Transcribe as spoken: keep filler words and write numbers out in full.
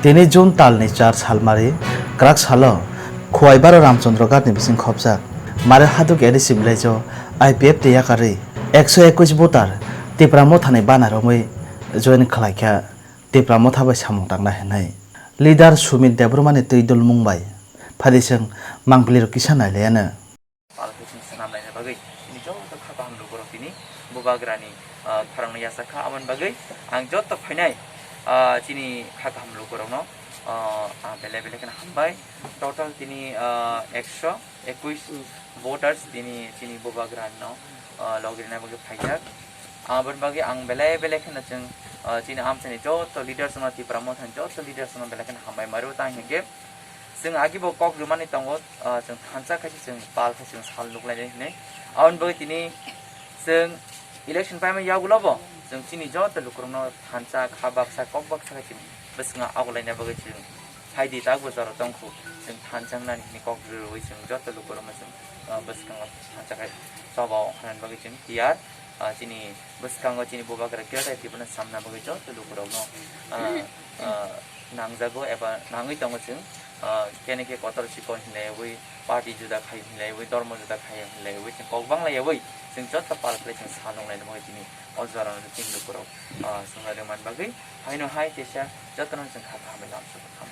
Tini June talni char salmari kwrak salo Khowai baro Ramchandra Ghatni bising khopjak Mare Haduk A D C village-o I P F T yakarwi ekso ekush voter Tipra Mothani banner romwi join khlaikha Tipra Motha bai samung tangna hinwi. Leader Sumit Debbarmani twi dulmung bai phaidi chwng mangpilirok kisa nailayano. Pal khe chwng swnam laina bagwi chini joto kha kaham lukurok tini bubagrani, ah, khorangno yachak kha. Aboni bagwi ang joto phainai, ah, chini kha kaham lukurokno, ah, ang belai belai kheno hambai. Total tini, ah, ekso ekush voters tini chini bubagrano, ah, logirina bagwi phaijak. Aboni bagwi ang belai belai kheno chwng, ah, chini amchaini joto leaders no, Tipra Mothani joto leaders no belai kheno hambai maro. Tang hinkhe chwng agi bo kok rwmani tongo, ah, chwng thansa khe chwng pal khe chwng sal nuklainai hinwi. Aboni bagwi tini chwng election paimani yagulo bo chwng chini joto lukurokno thansa kha baksa kok baksa khe chwng bwskango agulaina bagwi chwng phaidi, takbo jora tongkhu chwng thansa wngnani hinwi kok rwui chwng joto lukurokno chwng, ah, bwskango thansa khe choba ongkharnani bagwi chwng tiyar. Ah, chini bwskango chini bubagra khe tei tibwno samna bagwi joto lukurokno, ah, ah, nangjago eba nangwi tongo chwng, ah, kene khe kotor chikon hinlaiwi, party juda khai hinlaiwi, dormo juda khai hinlaiwi, chwng kok bang laiwi, chwng joto pal khlai chwng sal nung laina bagwi chini o jorano chini lukurok, ah, chwngno ringman bagwi haino hai teisa jotono chwng kha kaham bai lamsok kha.